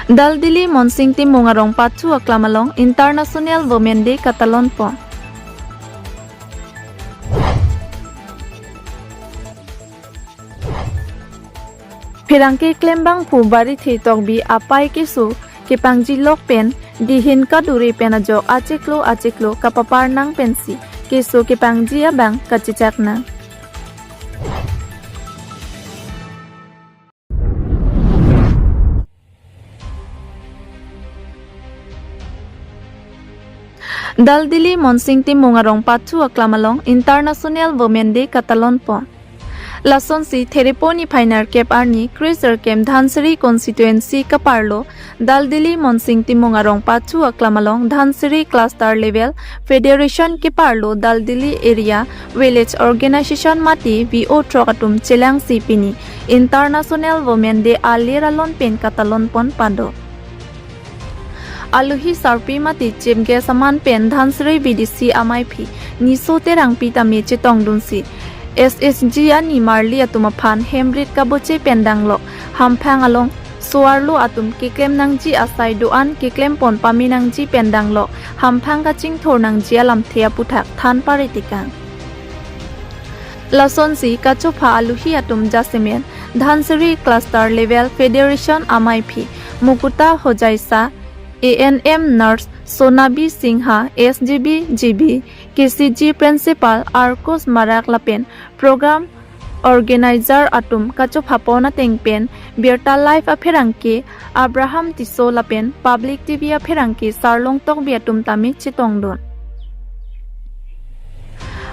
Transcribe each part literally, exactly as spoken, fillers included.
Daldili Monsing Timung arong pathu aklam along International Women Day katalon pon. Pherangke klembangphu Barithe Tokbi apai keso kepangji lok pen dihin kaduri pen ajok achiklo achiklo kapapar nang pensi keso kepangji abang kachechak nang. Daldili Monsing Timung arong pathu aklam along International Women Day katalon pon. Lasonsi Therepo niphai nerkep arni Chris Erkem Dhansiri constituency kaparlo Daldili Monsing Timung arong pathu aklam along Dhansiri cluster level federation keparlo Daldili area village organization mate V O throk atum chelangsi pini International Women Day alir alon pen katalon pon pado. Aluhi sarpi mate chief guest aman pen Dhansiri V D C amaiphi Niso Terangpi tame chetongdunsi S H G ani marli atum aphan hemrit kaboche pen danglok hamphang along so-arlo atum keklem nangji asai do-an keklem pon pame nangji pen danglok hamphang kachingthur nangji alamthe aputhak than paritikang. Lasonsi kachopha aluhi atum jasemet Dhansiri cluster level federation amaiphi Mukuta Hojaisa, A N M nurse Sonabi Singha, S G B G B, K C G principal Arkus Marak lapen program organizer atum kachopha pon ateng pen birta live apherangke Abraham Tisso lapen Public T V apherangke Sarlong Tokbi atum tame chetongdun.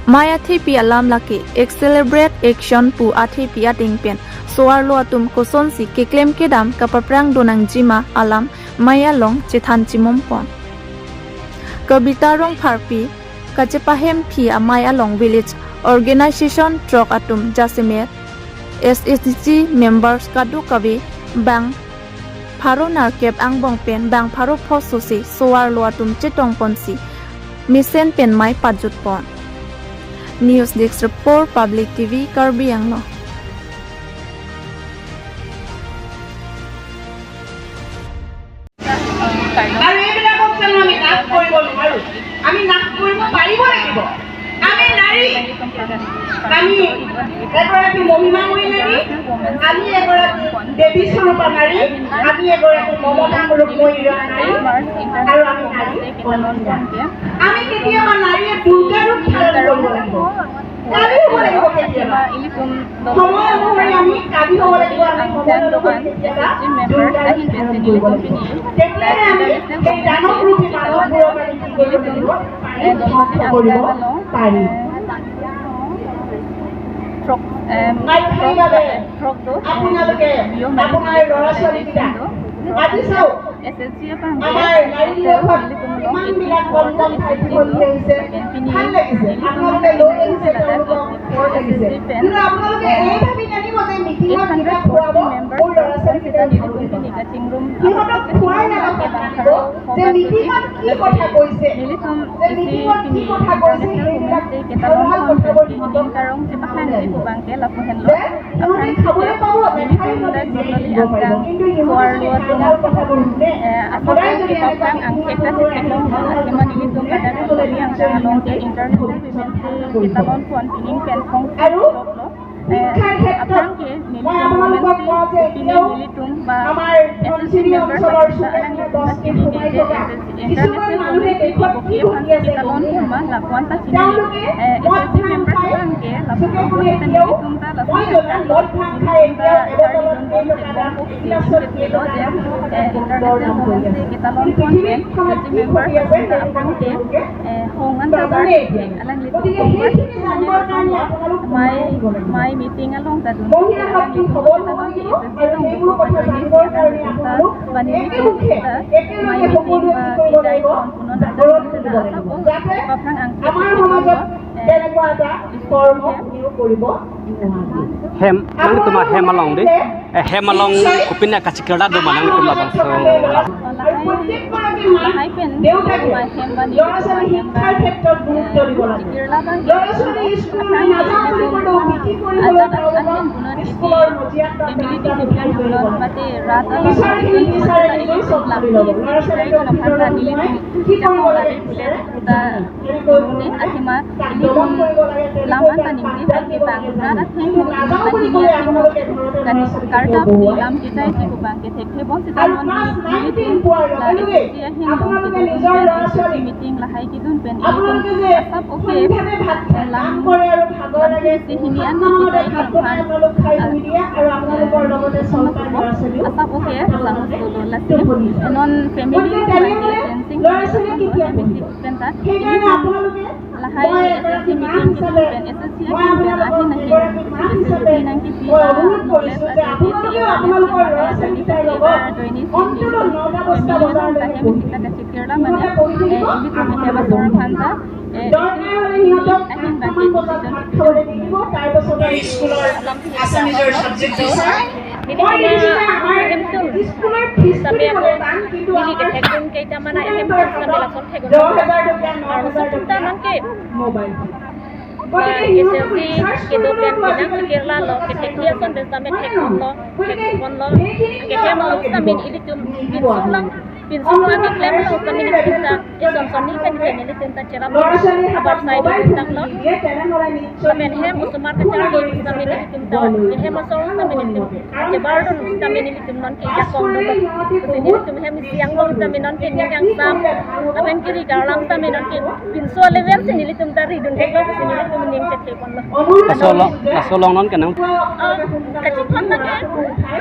Mai athepi alam lake Accelerate Action pu athepi ateng pen so-arlo atum kosonsi keklem kedam kapaprang do nangjima alam mai along chethan chimum pon. Kobita Rongpharpi kachepahemphi amei along village organization throk atum jasemet S H G members kadokave bang pharo nerkep angbong pen bang pharo phosose so-arlo atum chetong ponsi mesen pen mai pajut pon. News Desk Report, Public T V, Karbi Anglong. আৰু এইবিলাকক জানো আমি নাশ কৰিব নোৱাৰো? আমি নাশ কৰিব পাৰিব লাগিব। আমি নাৰী, আমি এগৰাকী মহিমাময়ী নাৰী, আমি এগৰাকী দেৱী স্বৰূপা নাৰী, আমি এগৰাকী মমতামূলক মহিলা নাৰী, আৰু আমি নাৰী। আমি কেতিয়াবা নাৰীয়ে দুৰ্গা ৰূপ ধাৰণ কৰিব লাগিব। কালি হ'ব লাগিব কেতিয়াবা। সময় অনুসৰি আমি কালি হ'ব লাগিব, আমি সময় অনুসৰি কেতিয়াবা দুৰ্গা ৰূপ ধাৰণ কৰিব লাগিব। তেতিয়াহে আমি সেই দানৱ ৰূপী মানৱবোৰক আমি কি কৰিব লাগিব? পাৰি, ধ্বংস কৰিব পাৰি। আৰু সেইবাবে আপোনালোকে আপোনাৰ ল'ৰা ছোৱালীকেইটা আজি চাওক, আমাৰ নাৰী দিৱসত কিমানবিলাক কণ কণ ঠাই আহিছে। ভাল লাগিছে, আপোনালোকে লৈ আহিছে, তেওঁলোকক ভাল লাগিছে। কিন্তু আপোনালোকে এই ভাবি নানিব যে মিটিঙত কিবা খুৱাব, মোৰ ল'ৰা ছোৱালীকেইটাই ভাল পাব। সিহঁতক খুৱাই নাপাব, যে মিটিঙত কি কথা কৈছে, যে মিটিঙত কি কথা কৈছে, সেইবিলাক ভাল ভাল কথাবোৰ সিহঁতক যে সিহঁতে খাবলৈ পাব, নাখাই সিহঁতে জীয়াই থাকিব পাৰিব। কিন্তু সিহঁতে যদি ভাল ভাল কথাবোৰ নুশুনে, সদায় যদি এনেকুৱা মিটিঙত গৈ আহি ভাল ভাল কথাবোৰ নুশুনে, তেনেহ'লে নিশ্চয় সিহঁতে ভৱিষ্যত ভাল নকৰিব। আৰু শিক্ষাৰ ক্ষেত্ৰত মই আপোনালোকক কওঁ যে এতিয়াও আমাৰ ধনশিৰি অঞ্চলৰ চুকে কোণে বস্তিত সোমাই থকা কিছুমান মানুহে দেশত কি ঘটি আছে গম পোৱা? তেওঁলোকে মদ ভাং খাই চুকে কোণে এতিয়াও, মই জনাত মদ ভাং খাই এতিয়াও এবটলত কেইটকা দাম, এগিলাচত কেইটকা দাম, দৰ দাম কৰি আছে। কিন্তু পৃথিৱীখনত কি ঘটি আছে, সেইবিলাক তেওঁলোকে নাজানে এতিয়া। গতিকে সেইখিনি জানিবৰ কাৰণে আপোনালোক সোমাই আহিব লাগিব। মহিলা শক্তি সবল হ'ব লাগিব আৰু সেইবোৰ কথা জানিবৰ কাৰণে আপোনালোক একেমুখে, একেলগে সকলোৱে কি কৰিব লাগিব? জাগৰণ কৰিব লাগিব, যাতে আমাৰ সমাজত তেনেকুৱা এটা কৰ্ম কোনেও কৰিব নোৱাৰে। Hem, nangtum ahem along dei. Eh, hem along kopine kachikirla do ma nangtum labangso? আৰু প্ৰত্যেকগৰাকী মাক দেউতাকে ল'ৰা ছোৱালী শিক্ষাৰ ক্ষেত্ৰত গুৰুত্ব দিব লাগে। ল'ৰা ছোৱালী স্কুললৈ নাযাওঁ বুলি ক'লেও বিক্ৰী কৰিবলৈ তেওঁলোকক স্কুলত Family discipline along mate rat along mate rat along mate rat along mate rat along mate rat along mate Athema ilitum lam an ta ningje pen ke bang rat athengno ilitum ta hini athengno kan karjap si lam kejai si ko bang ke thekthe bom seta non ni ilitum la isi ahin long kedun pen isi meeting lahai kedun pen ilitum asap oke lam lam si hini an kejai si aphan asap oke sang solo lasi non family pen ke fencing pen ta ilitum lahai S S C meeting kedun pen S S C ahin pen ahin ahin S S C nangkepi la knowledge ase ase awareness kemar ase ase ase ever join isi ni family along ta hem isi ta kachikir la mane eh ilitum hem asor aphan ta eh isi ahin bang ke decision kedun. স্কুলৰ আছামিজৰ subject teacher. Nini kena hemtun sampai ako nini kethekdun ke tamana hemtun sampai lason thekdun. Arloso atum ta nonke ba S S C kedo pen pinang chikir lalo kethekdun ason pen sampai thekdunlo thekdunlo. Ke hem along sampai ilitum pinso lang pinso lang ke klemlo sampai ilitum ta ison son ni pen ke ilitum ta cherap abar sai do tanglo. Lapen hem osomar kacharli sampai ilitum ta hem asor sampai ilitum chebardun sampai ilitum nonke jakong do. Ilitum hem isi angbong sampai nonke ning kangsam lapen kiri karlam sampai nonke pinso level si ilitum ta ridun theklo si ilitum ning chethe ponlo. Laso along, laso along non kenang. Ah, kachinghon lake.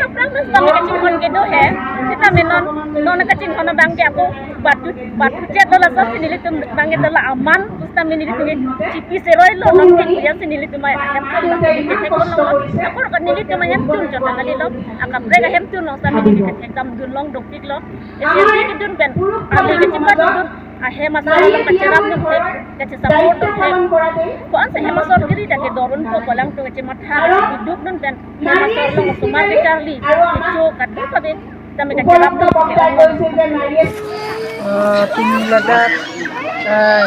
Haprak mas tame kachinghon kedo he. Sitame non, non kachinghon abang ke ako batu, batu chet lo laso si nelitum bang ke la aman. Sitame nelitum ke chipi seroi lo non ke dia si nelitum ai ahem pon lo. Nelitum ke thek pon lo. Ako kan nelitum ahem tun chot kali lo. Akaprek ahem tun lo sitame nelitum ke thekdam dun long dopik lo. Isi kedun pen. Arli kachipatdun. Ahem asor along kacherapdun thek, kachisupportdun thek. Ko-an si hem asor kiri ta kedorun ko kolang tung kachimatha kachidukdun pen hem asor along osomar kacharli kecho kadokave tame kacherapdun thek. Eh, pini ladak, eh,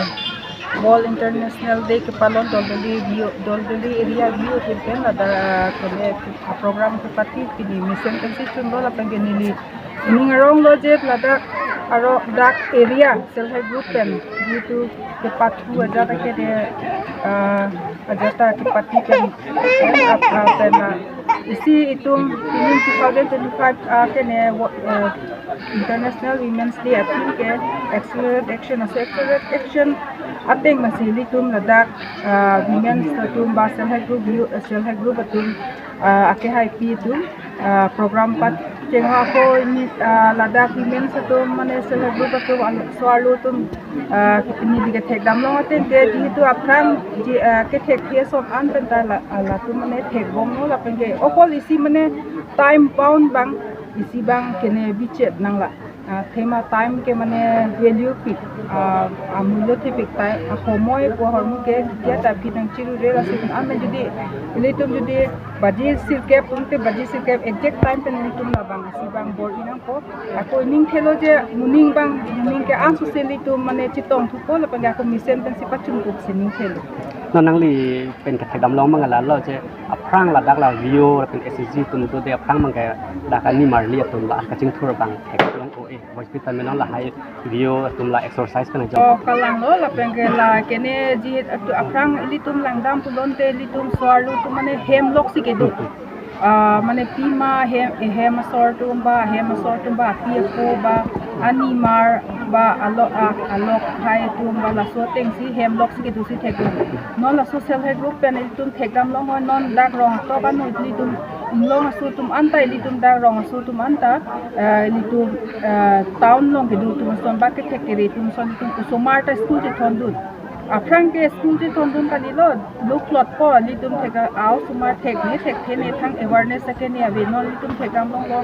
World International Day kepalon Doldoli V O, Doldoli area V O ahin pen ladak, eh, kene, eh, program kepati pini mesen pensi chunlo lapen ke neli ning arong lo je ladak aro dak area self help group pen jitu kepathu ajat ake de, ah, ajat ta kepati pen pen ap, ah, pen, ah, isi itum pini two thousand twenty-five, ah, kene wo-, eh, International Women's Day aphi ke accelerate action, ase accelerate action ateng masi ilitum ladak, ah, women's atum ba self help group, self help group atum, ah, ake hai pi atum, ah, program pat chengho ako ini, ah, ladak women's atum mane self help group atum alo, so-arlo atum, ah, neli kethekdam long ateng ke jitu aphrang ji, ah, kethekthe ason an pen ta la, ah, latum mane thekbomlo lapen ke okol isi mane time bound bang isi bang kene bichet nanglo. Ah, athema time ke mane value pik, ah, amulyo thepik time, ah, সময় pu ahormu ke ketia ta aphi nangchirure lasi amen jodi ilitum jodi baji sirkep pute baji sirkep exact time pen ilitum labang isi bang bor-i nangpo. Ako ningthelo je moning bang moning ke anso si ilitum mane chetongthupo lapen ke ako mesen pensi pachunpo si ningthelo. Non nangli pen kethekdam long mang lalo je aphrang ladak la V O lapen S H G atum do de aphrang mang ke dak animarli atum la kachingthur bang thek long o e. Hospital me non lahai V O atum la exercise kan jong. Oh, kalang lo lapen ke la kene ji atu aphrang ilitum langdam pulote ilitum so-arlo atum mane hem lok si kedo. Ah, mane pima hem, hem asor atum ba, hem asor atum ba, api apo ba, animar ba, alok, ah, alok hai atum ba, laso ateng si hem lok si kedo si thek. Non laso self help group pen ilitum thekdam long ho, non dak rong tok ano ilitum inglong aso atum anta ilitum dak rong aso atum anta, eh, ilitum, eh, town along kedo atum ason ba kethek kere atum ason ilitum osomar ta school chethondun. Aphrang ke school chethondun kalilo, lo plot po ilitum thek a-osomar thekne thekthe ne thang awareness ake ne ave non ilitum thekdam longlo,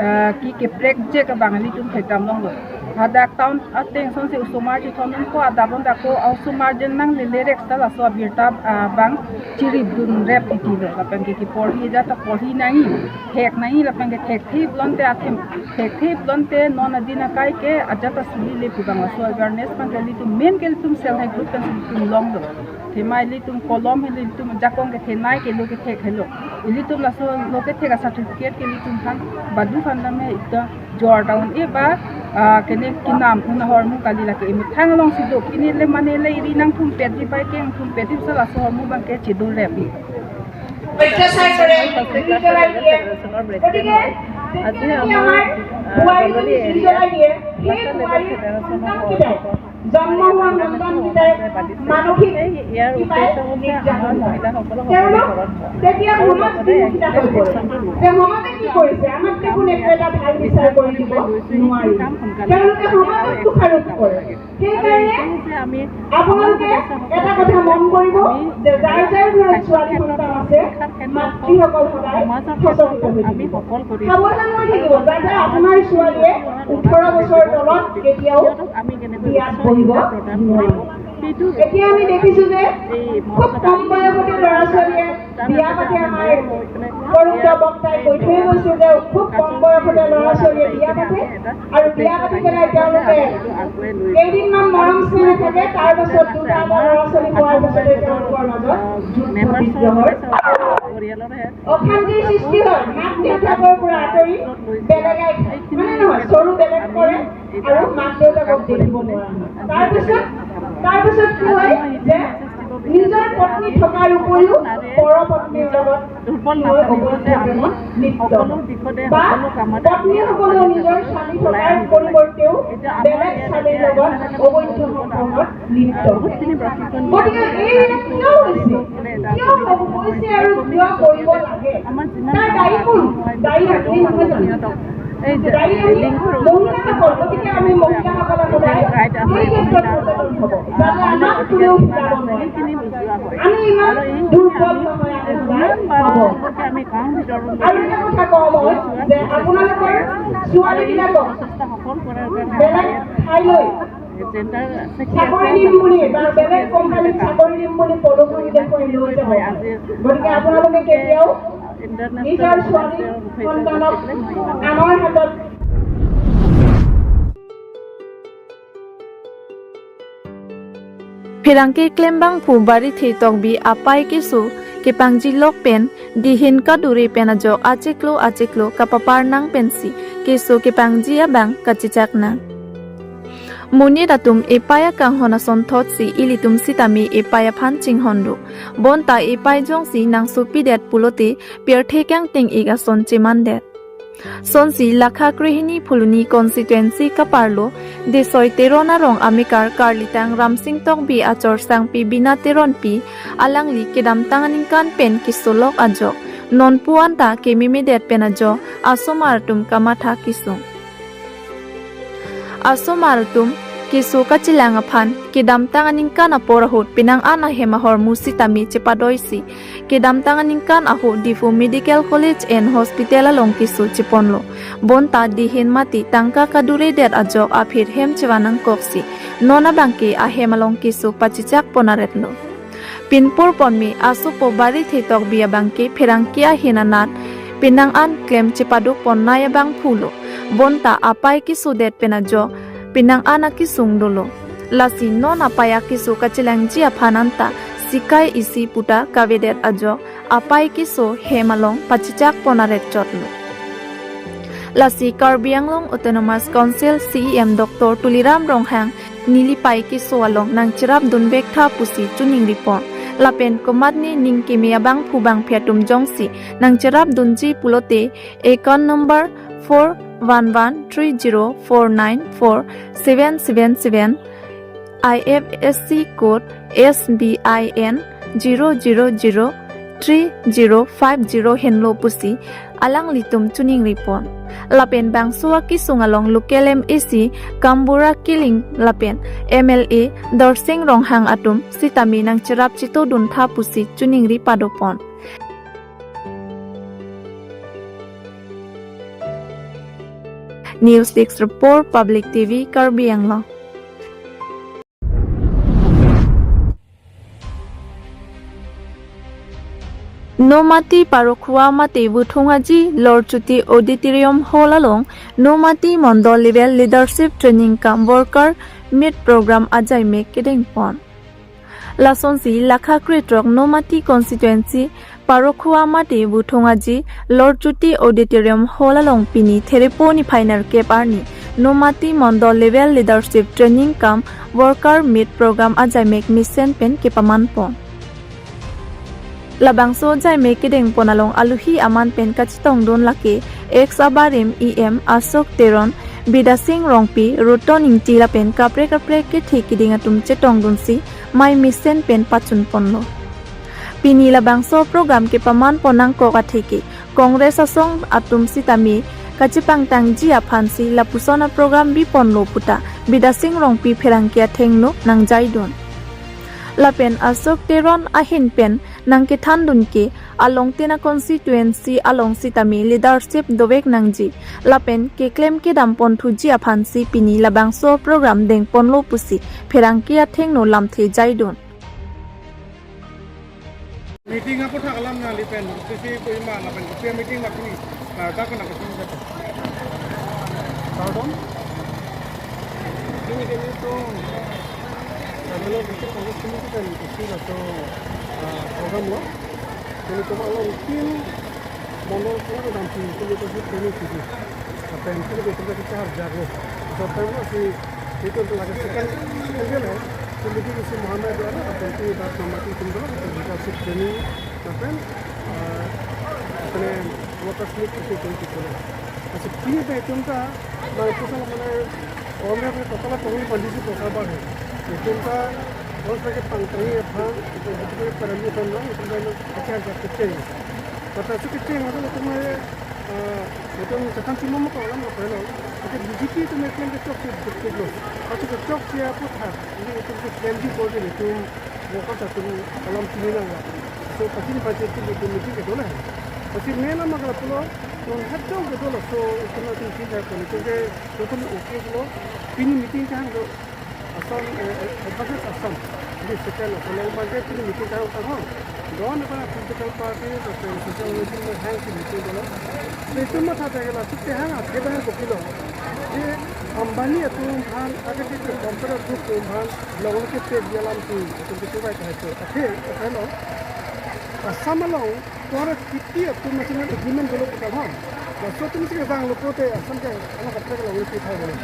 eh, ke keprek je ke bang ilitum thekdam longlo. Hadak town ateng ason si osomar chethondun ko adap ron dak ko osomar jen nangle le rek ta laso abirta, ah, bang chiripdun rep titi lo lapen ke keporhi ajat ta porhi nangji, thek nangji lapen ke thekthe pulote athem, thekthe pulote non adin akai ke ajat ta suli le pu bang laso awareness bang ke ilitum main ke ilitum self help group pen ilitum longlo. Athema ilitum kolom helo ilitum jakong kethenei kelo kethek helo. Ilitum laso loke thek a certificate ke ilitum aphan badu aphan tame ita jor down e ba, ah, kene kenam un ahormu kali, lake emethang alongsi do, pini le mane le iri nangthumpet di pai kengthumpet di sa laso ahormu abangke chedo repi. অত্যাচাৰ কৰে, অত্যাচাৰ দিয়ে। গতিকে আজি আমাৰ, আহ, বোৱাৰী যদি জুই জ্বলাই দিয়ে, সেই বোৱাৰীৰ সন্তানকেইটাই, জন্ম হোৱা সন্তানকেইটাই মানসিক কিবাই নিৰ্যাতন হয়। তেওঁলোক তেতিয়া সমাজ বিৰোধিতা হৈ পৰে যে সমাজে কি কৰিছে, আমাক দেখোন একো এটা ভাল বিচাৰ কৰি দিব নোৱাৰিলে। তেওঁলোকে সমাজক দোষাৰোপ কৰে। সেইকাৰণে আপোনালোকে এটা কথা মন কৰিব যে যাৰ যাৰ ঘৰত ছোৱালী সন্তান আছে, মাতৃসকল সদায় সচকিত হৈ থাকিব, সাৱধান হৈ থাকিব, যাতে আপোনাৰ ছোৱালীয়ে ওঠৰ বছৰ তলত কেতিয়াও বিয়াত বহিব নোৱাৰে। এতিয়া আমি দেখিছো যে খুব কম বয়সতে ল'ৰা ছোৱালীয়ে বিয়া পাতে। আমাৰ পৰলোকীয় বক্তাই কৈ থৈ গৈছে যে খুব কম বয়সতে ল'ৰা ছোৱালীয়ে বিয়া পাতে আৰু বিয়া পাতি পেলাই তেওঁলোকে কেইদিনমান মৰম স্নেহ থাকে, তাৰ পাছত দুটা এটা ল'ৰা ছোৱালী হোৱাৰ পাছতে তেওঁলোকৰ মাজত যুদ্ধ বিগ্ৰহৰ অশান্তিৰ সৃষ্টি হয়। মাক দেউতাকৰ পৰা আঁতৰি বেলেগ আই, মানে নহয়, চৰু বেলেগ কৰে আৰু মাক দেউতাকক দেখিব নোৱাৰা হয়। তাৰপিছত, তাৰপিছত কি হয় যে নিজৰ পত্নী থকাৰ উপৰিও পৰ পত্নীৰ লগত কি হয়, অবৈধ প্ৰেমত লিপ্ত। বা পত্নীসকলেও নিজৰ স্বামী থকাৰ পৰিৱৰ্তেও বেলেগ স্বামীৰ লগত অবৈধ সম্পৰ্কত লিপ্ত। গতিকে এইবিলাক কিয় হৈছে, কিয় হ'ব হৈছে আৰু কিয় কৰিব লাগে, তাৰ দায়ী কোন? দায়ী আপুনি নহয় জানো? দায়ী আমি মহিলাসকল। গতিকে আমি মহিলাসকলে সদায় সেই ক্ষেত্ৰত সচেতন হ'ব, যাতে আমাক কোনেও শিকাব নোৱাৰে। আমি ইমান দুৰ্বল নহয়, আমি সদায় হ'ব। আৰু এটা কথা কওঁ মই যে আপোনালোকৰ ছোৱালীবিলাকক বেলেগ ঠাইলৈ চাকৰি দিম বুলি বা বেলেগ কোম্পানীত চাকৰি দিম বুলি পলু কৰি দেখুৱাই লৈ যাব। গতিকে আপোনালোকে কেতিয়াও নিজৰ ছোৱালী সন্তানক আনৰ হাতত Pherangke klembangphu Barithe Tokbi apai keso kepangji lok pen dihin kadure pen ajok achiklo achiklo kapapar nang pensi keso kepangji abang kachechak nang. Monit atum epai akanghon asonthot si ilitum sitame epai aphan chinghon do. Bonta epai jongsi nangsopidet pulote pirthe kangting ik ason chemandet. Sonsi Lakha Krehini Phuloni constituency kaparlo Desoi Teron arong amekar karlitang Ramsing Tokbi achor sangpi Bina Teronpi alangli kedamtang aningkan pen kesolok ajok nonpu anta kememedet pen ajok asomar atum kamatha kesung. Asomar atum keso kachelang aphan kedamtang aningkan apor ahut penang an ahem ahormu sitame chepadoisi kedamtang aningkan ahut Diphu Medical College and Hospital along keso cheponlo. Bonta dihin mati tangka kaduredet ajok aphi hem chevan nangkoksi non abangke ahem along keso pachechak ponaretlo. Pinpur ponme asopo Barithe Tokbi abangke pherangke ahin anat penang an klem chepaduk ponnai abangphulo. Bonta apai kesodet pen ajok penang an akesung dolo. Lasi non apai akeso kachelangji aphan anta sikai isi puta kavedet ajok apai keso hem along pachechak ponaret chotlo. Lasi Karbi Anglong Autonomous Council C E M Doctor Tuliram Ronghang neli pai keso along nangcherap dunvek tha pusi choningri pon. Lapen komatne ning keme abangphu bangphi atum jongsi nangcherap dunji pulote account number four one one three zero four nine four seven seven seven, I F S C code S B I N zero zero zero three zero five zero henlo pusi alanglitum choningri pon. Lapen bangso akesung along local M A C Kambura Killing lapen M L A Dorsing Ronghang atum sitame nangcherap chitodun tha pusi choningri pado pon. News Desk Report, Public T V, Karbi Anglong. Nomati Parokhua mate Vuthung Aji Lorchuti Auditorium Hall along Nomati Mondol Level Leadership Training cum Worker Meet Program ajai mek kedeng pon. Lasonsi Lakha Krethrok Nomati Constituency Parokhu amate Buthong Aji, Lord Jyoti Auditorium Hall along pini Therepo niphai nerkep arni Nomati Mondol Level Leadership Training cum Worker Meet Program ajaimek mesen pen kepaman pon. Labangso ajaimek kedeng pon along aluhi aman pen kachetongdun lake ex abarim E M Ashok Teron, Bidasing Rongpi, Roton Ingti lapen kaprek kaprek kethe keding atum chetongdunsi mei mesen pen pachun ponlo. Pini labangso program kepaman pon nangkok atheke Congress asong atum sitame kachepangtangji aphansi lapuson aprogram biponlo puta Bidasing Rongpi pherangke athengno nangjaidun. Lapen Ashok Teron ahin pen nangkethandun ke along tina constituency along sitame leadership dovek nangji lapen keklem kedam pon thuji aphansi pini labangso program dengponlo pusi pherangke athengno lamthe jaidun. Meeting aphuthak alam nanglipen, sisi Kohima lapen kopi meeting ma pini, ah, dak na kasih jatuh. Pardon? Ini kami tu, ah, kalau kita Congress Committee kan, isi lah tu, ah, program lo. Jadi cuma lo rutin, mau lo cuma damping, itu kita sih training sih. Lapen itu betul kita harus jago. Sampai lo si itu untuk lagi second, second dia lah. Itu lebih si Muhammad dia ada, lapen itu dak Nomati itu dulu, itu kita sih training, lapen, eh, lapen workers meet itu itu itu dulu. Masih pini dah itu kita, mana pusat mana orang yang kepala turun kondisi pusat baru. Itu kita orang sebagai pangkeng ya, pang, itu itu para ni pang, itu kita akan jago kecil. Kata si kecil, itu kita, eh, itu catatan cuma mau kalau mau kalau, tapi B J P itu mereka yang kecok sih, kecok sih lo. Tapi kecok sih aphuthak, ini itu tuh P M G ko jadi itu, mau kata tuh alam sini nang lah. So pasti ini pasti itu itu mesti gitu lah. Pasti main nama kalau pulo, non hajong gitu lah. So itu nanti sih saya pun itu ke, itu pun oke lo. Pini meeting kan lo. Assam, eh, eh, Advantage Assam. Di second Assam, along bangke pini meeting karo karo. Don apa political party, atau social meeting, hang si meeting dolo. Itu mah tadi lasi kehang, akhirnya kepilo. Di Ambani atum aphan, agar di compare atum aphan, long ke pek dia lam si, itu kita baik itu. Akhir, akhir lo. Assam along, Tora T P F atum masih agreement dolo kita ham. Laso atum si kedang lo pote Assam ke anak kaprek lo ngerti thai dolo.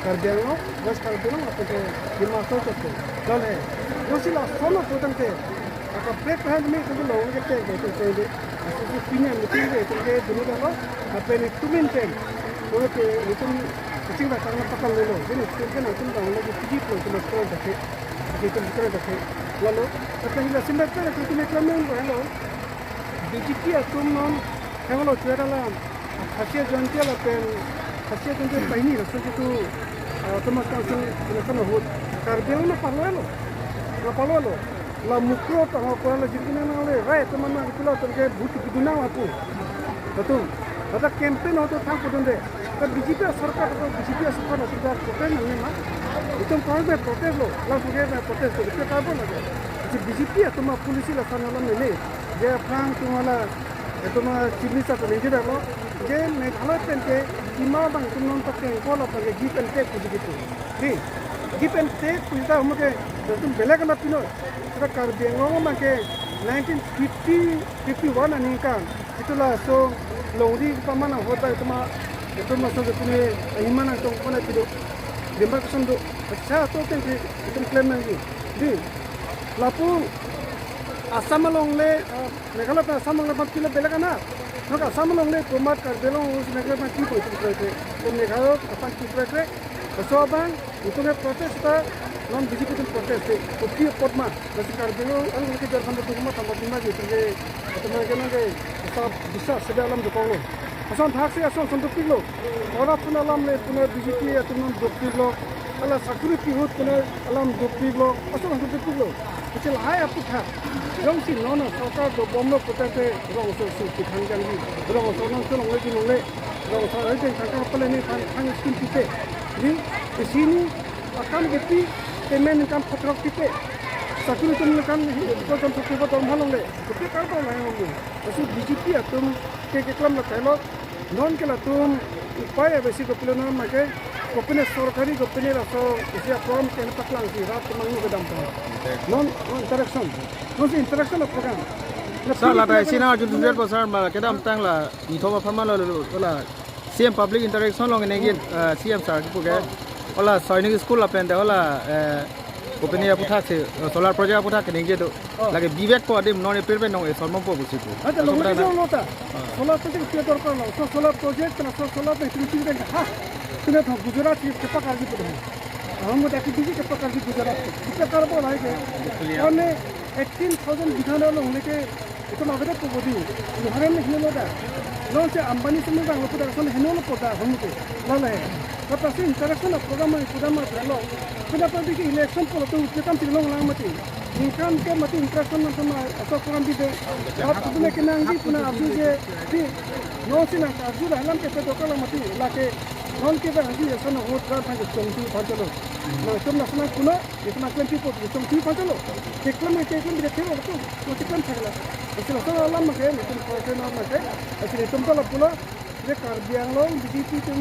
Karbi Anglong, West Karbi Anglong, atau ke Himachal Pradesh. Lalu, lo si laso lo potang ke. Kaprek han me itu lo ngerti ke itu ke itu. Laso si pini meeting ke itu ke dulu dolo. Apa ni tumin pen. Lo ke itu kacing datang na patang lo. Jadi itu ke na itu dang lagi tinggi lo itu mas keren tapi. Itu keren tapi. Lalu, apa ni la simbat pen itu me keren lo. B J P atum non, henglo chera la, Khasi Jaintia lapen, Khasi Jaintia pahini, laso itu, ah, Autonomous Council election ahut, Karbi Anglong na palo lo, na palo lo, la Mukro ta ho, ko la jirgi nang nang le, rai teman nang itu la, atum ke vote kedun nang lapu, betul, ada campaign auto thang kedun de. Kan B J P sorkar atau B J P sorkar na sudah protest nang ma. Itu kami protest lo, langsung ke protest lo, itu apa lagi? Itu B J P atau ma polisi la sana la mene. Dia perang cuma la, itu ma chimisa tu mene lo. Dia Meghalaya pen ke, ima bang itu non pakai ko la pakai give and take begitu. Di, give and take kita mau ke, itu belak na pino. Kita Karbi Anglong ma ke nineteen fifty, fifty-one aningkan. Itu laso longri paman ahut ta itu ma, itu ma so itu ni, iman ang tong kona pido. Demarcation do. Acha to pen si itu claim nangji. Di. Lapu Assam along le, ah, Meghalaya pen Assam along le pan pilo belak ana. Nok Assam along le komat Karbi Anglong us Meghalaya pan kipo itu kre kre. Itu Meghalaya pan kipo kre kre. Laso abang, itu ke protest ta, non B J P itu protest de, kopi apot ma, lasi Karbi Anglong, ang lagi jar sampai tuh rumah tambah lima gitu, ke, atau mereka nang ke, bisa, bisa sedang alam jokong lo. Ason thak si ason sentuh pik lo. Orang pun alam le, pun B J P atau non jok pik lo. Ala security hut pun alam jok pik lo. Ason sentuh pik lo. Kecil hai aphuthak. Jongsi non sorkar dobom lo protest de, rongso su kithan jangji. Rongso nang tulong le jinung le. Rongso ai jeng thangkang pale ni thang thang skin pipe. Ni isi ni akam kepi, payment kan phakrok pipe. Sakuri tum kan ko jam sakuri ko dom halong le. Kopi karbo la yang mu. Laso B J P atum ke keklam la tailo. Non ke latum upai abesi kopilo non ma ke kopine sorkari kopine laso isi program ke paklang si rat temang nu kedam ta. Non, non interaction. Non si interaction of program. Sir, la ta isi nang arjun tujuh pasar ma kedamtang la ithom aphan ma lo lo la C M public interaction along nengin, eh, C M sir kipu ke. Hala Sainik School lapen de hala, eh, opening aputhak si, eh, solar project aputhak keningje do. Oh. Lake bivek po adim non April pen nong eson mompo pusi pu. Ante lo Asok ni ta na. Lo ta. Ah. Solar project ke dorkar lo. So solar project na so solar pe three three ha. Tine to Gujarat si kepakarji pu. Aham mo daki biji kepakarji Gujarat. Kita karbo lai ke. Kone eighteen thousand bigha na lo hone ke itu ma beda po bodi. Nuharen ni hino lo da. Non si Ambani simi bang lo putar son hino lo putar hon ke. Lale. Kata si interaction na program ni program ma lo. Kuna pa bigi election po lo tu kita si long lang mati. Ningkan ke mati interaction na sama asok program di de. Ap tu ne kenang di puna abu je di. Non si na abu da halam ke pe dokar lang mati. Lake non ke bang di sana hot ra thang ke chong tu phan chalo. Na chom na sana kuna Itu nak lagi pot, itu di pantalo. Keklem ke keklem tidak kira tu. Itu kan sagala. Asal asal alam makai, itu kau kena makai. Asal itu pala pula. Dia Karbi Anglong, B J P itu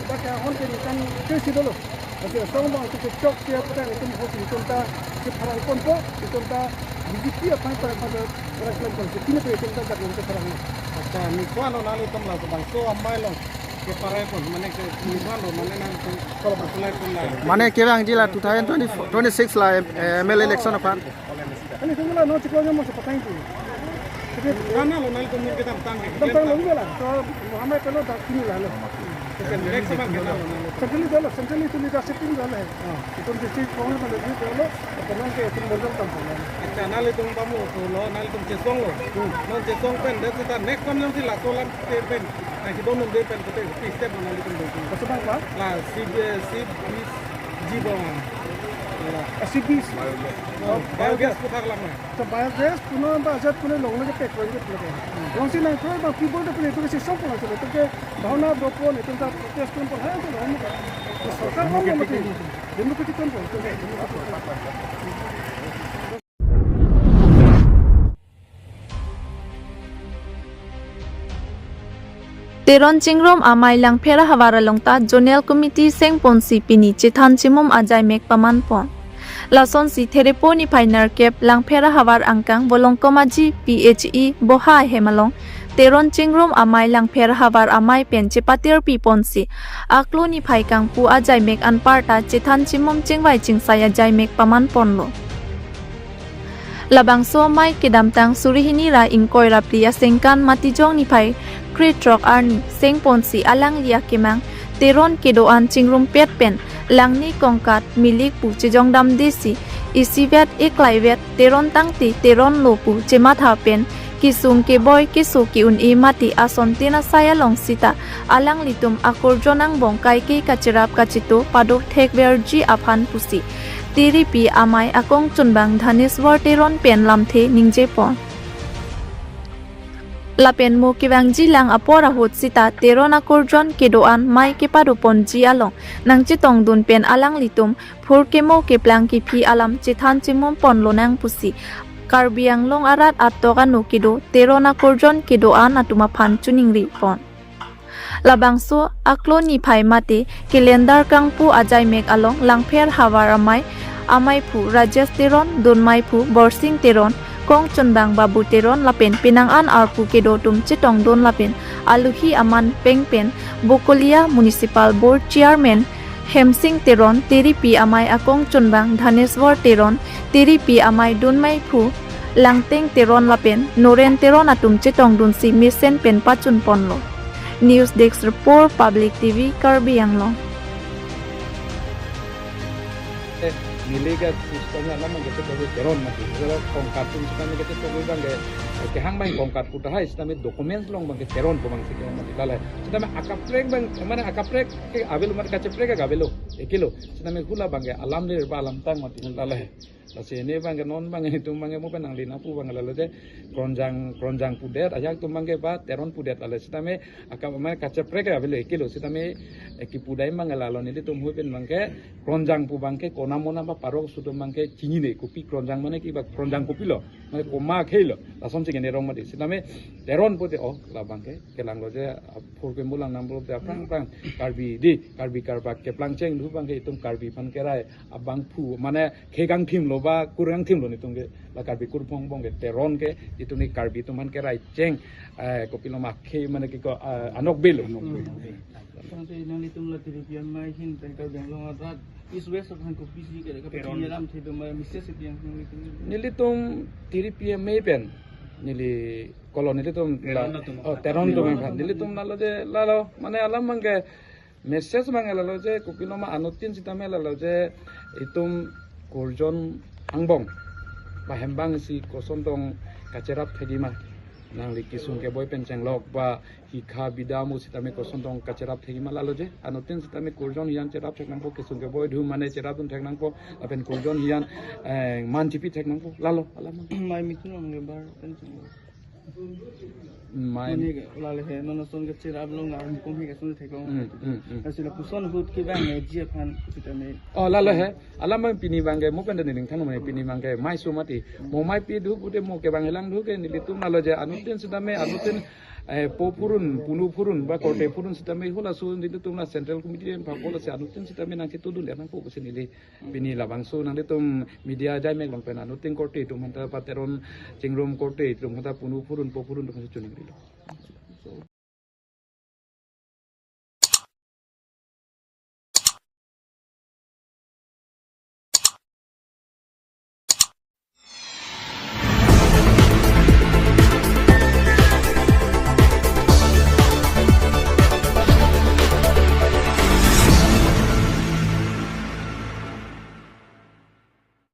dah kahon ke kan ke situ lo. Asal asal bang itu chok dia pada itu hot itu ta si parang pon po, itu ta B J P apa yang parang pada parang kelam pon. Sini tu itu ta jaga itu parang. Accha, ni ko ano nanglitum labangso amei along keparai pon, mane ke ni ko ano, mane nang tu kalau bersulai pon la. Mane kevangji la two thousand twenty-four, twenty-six la, eh, M L A election aphan. Ani tunggu la, no chiklo nyamo sepatai tu. Karena lo nanglitum kedamtang ke. Kedamtang lo la. So Muhammad kalau dah kini la lo. Next abang kedam lo nanglitum. Centrally dolo, centrally itu leadership ini dolo. Ah. Itu district Congress ada di dolo. Apa nang ke itu modal tampang. Accha, nanglitum pamu tu lo, nanglitum chesong lo. Hmm. Non chesong pen, dan serta next time nanti la solam te pen. Nah, si donon de pen kote, kopi step nanglitum do. Masuk bang, Pak? La, C B, C B G bang. La. Ah, C B C. Oh, biogas. Biogas puthak lang na. So biogas puno ba ajat puno long lagi pek lagi lagi. Long si nang koi ba people de puno itu ke si sok lang si itu ke bhauna do puno itu ta protest pun pun hai itu long. Sorkar mau mati. Democratic pun pun itu. Teron Chingrum amei Langpher ahavar along ta Zonal Committee sengponsi pini chethan chimum ajaimek paman pon. Lasonsi Therepo niphai nerkep Langpher ahavar angkang Bolongkomaji P H E boha ahem along Teron Chingrum amei Langpher ahavar amei pen chepatir piponsi aklo niphai kangpu ajaimek anparta chethan chimum chingvai chingsai ajaimek paman ponlo. Labangso amei kedamtang suri hini ra ingkoi ra phli asengkan Matijong niphai krethrok arni sengponsi alangli akemang Teron kedo-an chingrumpet pen langni kongkat milik pu chejongdamdesi isivet eklaivet Teron tangte Teron lo pu chematha pen kesung keboi keso ke-un-e mate ason tin asai along sita alanglitum akorjon angbong kaike kacherap kachito padok thekverji aphan pusi Tiripi amei akongchunbang Dhaneswar Teron pen lamthe ningjepon. Lapen mo kevangji lang apor ahut sita Teron akorjon kedo-an mei kepadoponji along nangchetongdun pen alanglitum phurkimo keplang kephi alam chethan chimum ponlonang pusi Karbi Anglong arat atok ano kedo Teron akorjon kedo-an atum aphan choningri pon. Labangso aklo niphai mate calendar kangpu ajaimek along Langpher havar amei, ameiphu Rajesh Teron, dunmeiphu Borsing Teron, kongchunbang Babu Teron lapen penang an arpu kedo atum chetongdun lapen aluhi aman pengpen Bokolia Municipal Board Chairman Hemsing Teron, Tiripi amei akongchunbang Dhaneswar Teron, Tiripi amei dunmeiphu Langteng Teron lapen Noren Teron atum chetongdunsi mesen pen pachunponlo. News Desk Report, Public T V, Karbi Anglong. Eh, neliga kusitame alam abangke chetok Teron mati. Kalau kongkat atum sitame ketok abangke, eh, kehang abang kongkat pu tahai sitame documents along abangke Teron pu abangsi kehang mati. Lalai. Sitame akaprek abang, mane akaprek ke avelo mati, kacheprek ke avelo. Ekilo. Sitame hula abangke alam le ba alam tang mati. Lalai. Lasi ne abangke non abangke itum abangke mo pen nangli napu abangke lalo de Kronjang, Kronjang pudet, ajak atum abangke ba Teron pudet lalo sitame aka mane kacheprek avelo ekilo sitame, eh, kipudai abangke lalo nelitum hui pen abangke Kronjang pu abangke kona mona ba parok aso atum abangke chinine kopi Kronjang mane ke ba Kronjang kopilo mane komat helo lasonsi kene rong mati sitame Teron pute o la abangke kelanglo je, ah, phurkimo lang nangpulote aphrang aphrang Karbi di Karbi karbak keplang cheng do abangke itum Karbi aphan kerai abangphu mane khei kangthimlo Ba kurang thim lo netum ke, la Karbi kurphong angbong ke Teron ke, itum ni Karbi atum aphan kerai cheng, eh, kopilo ma akhei mane kiko, eh, anokbe lo. Tangte nanglitum la T D P M A ahin pen Karbi Anglong arat East West aphan kopisi ke Teron. Kapachini alam the do ma message isi yang nanglitum. Nelitum T D P M A pen, neli kolon nelitum la, Teron atum. Oh, Teron atum aphan. Nelitum lalo je, lalo, mane alam abang ke, message abang lalo je, kopilo ma anuttin sitame lalo je, itum kurjon angbong, ba hem abang si koson tong kacherap thekji ma. Nangli kesung keboi pen chenglok ba hikha bida mo sitame koson tong kacherap thekji ma lalo je. Anuttin sitame kurjon hijan cherap thek nangpo, kesung keboi dhu mane cherapdun thek nangpo, lapen kurjon hijan, eh, man chipi thek nangpo. Lalo, alam abang. Mai mitin ong lebar pen chenglok. Mai. Mane ke, lale he, non ason ke cherap long, arum kom he ke son thek long. Hmm, hmm, hmm. Lasi lapuson ahut ke abang, eh, ji aphan, sitame. Oh, lalo he. Alam abang pini abang ke, mo pen dani ning thang mane pini abang ke, mai so mati. Mo maipi dhu pute mo kevang helang dhu ke, nelitum lalo je, anuttin sitame, anuttin, eh, po phurun, punu phurun, ba korte phurun sitame, hula so nelitum la Central Committee pen papo lasi anuttin sitame nangchetudun le nangpo pusi neli. Pini labangso nanglitum media ajai mek along pen anuttin korte atum aphanta, ba Teron Chingrum korte atum aphanta punu phurun po phurun atum si chuning rilo.